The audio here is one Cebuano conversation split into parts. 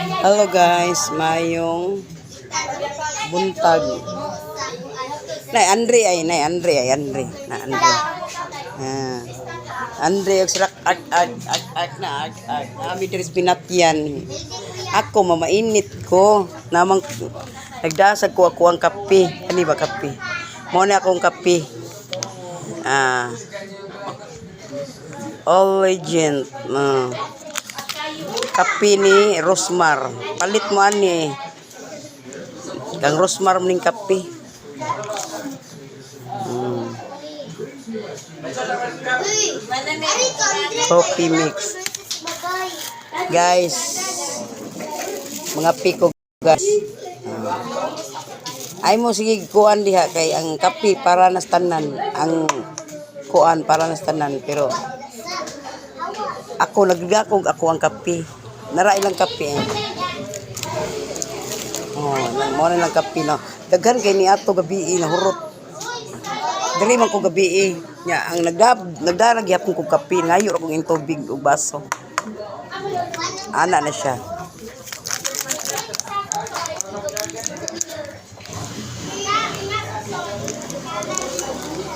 Hello guys, mayong buntag. Nay Andre ay, nay Andre ay Andre, na Andre. Ah. Andre og sila ag ag ag ag na ag ag. Nami diri sa binatyan. Ako mamainit ko. Namang nagdasag ko ako ang kape. Ani ba kape? Mao na akong kape. Ah. All legend. Ah. Kape ni Rosmar. Palit mo ani. Kang Rosmar mo ning kape. Coffee mix. Guys, mga piko guys. Ah. Ay mo sige kuan diha kay ang kape para nas tanan, ang kuan para nas tanan, pero ako nagdakog ako ang kape. Nara ilang kape eh. Oh, mo na lang kape no. Daghan kay ni ato gabi na hurot. Diri man ko gabi eh. Nya ang nagdarag gyapon ko kape, ngayo ra kong intubig ug baso. Ana na siya.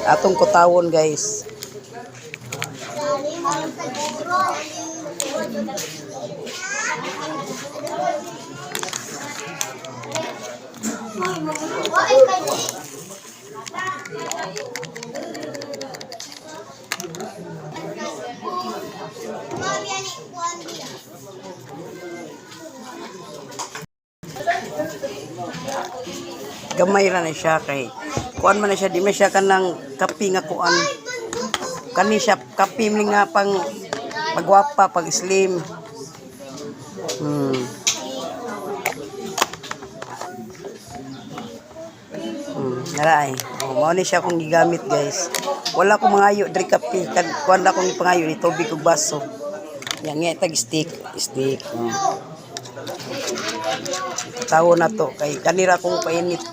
Atong kutawon guys. Gamay ra na siya kay kuan man na siya, di man siya kanang kape nga kuan. Kani siya kape man nga pang pagwapa, pag slim. Nara ay. Oh, mao ni siya akong gigamit guys. Wala ko mangayo diri kape, kad kuan na akong ipangayo ni tubig ug baso. Yang nga tag stick, stick. Oh. Tawo na to kay kanira kong painit.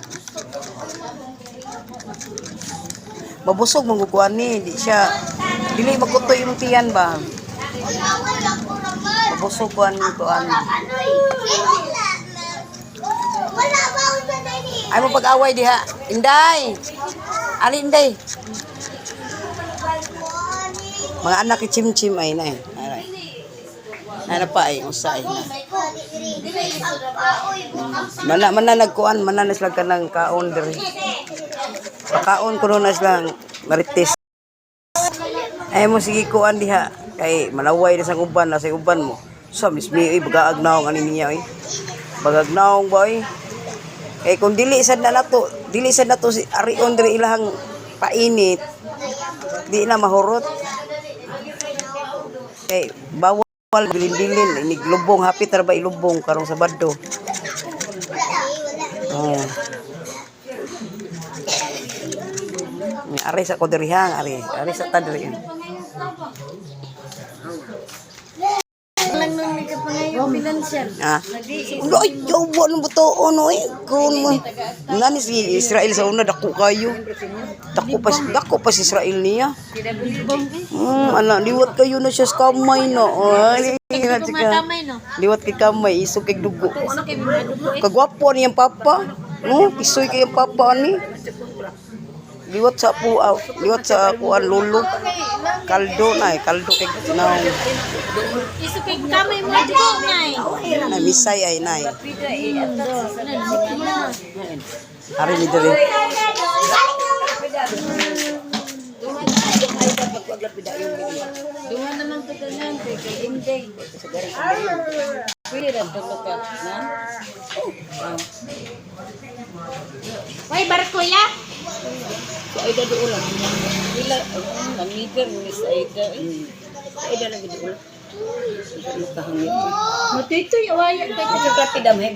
Mabusog man kuan ni, di siya dili makutoy imong tiyan ba. Mabusog kuan kuan. Ay mo pag-away diha. Inday. Ali Inday. Mga anak ni Chimchim ay na eh. Aray. Nana pa ay usa ay na. Mana mana nagkuan, mana na sila kanang kaon diri. Pakaon kuno na sila marites. Ay mo sige kuan diha kay manaway na sa uban na sa uban mo. Sa mismi ay bagaag naong ani niya ay. Bagaag naong ba ay. Kay kung dili sad na nato, dili sad nato si arion diri ilahang painit. Di na mahurot. Kay bawal bilin-bilin inig lubong hapit ra ba ilubong karong Sabado. Oh. Ari sa ko diri ha, ari. Ari sa ta diri. Lang nung nagkapangayo financial. Ah. Ulo ay jowa ng buto no eh. Kung mo. Nani si Israel sa una dako kayo. Dako pa si Israel niya. Ala liwat kayo na siya sa kamay no. Ay, Tumatamay no. liwat kay kamay isog kay dugo. Ano kay mga dugo eh. Kagwapo niyang papa. No, isoy kay ang papa ani. Liwat sa po, liwat sa kuan lolo. Kaldo na eh, kaldo kay naong. Iso kay kamay mo dugo nay. Na misay ay nay. Ari ni diri. Duha naman to tanan kay kay Inday. Pwede ra to ka na. Way barko ya. So Aida doon lang. Ila ang meter ni sa Aida. Eh. Aida lang doon. Makahangit. Matitoy awaya kay Sa kapidam hay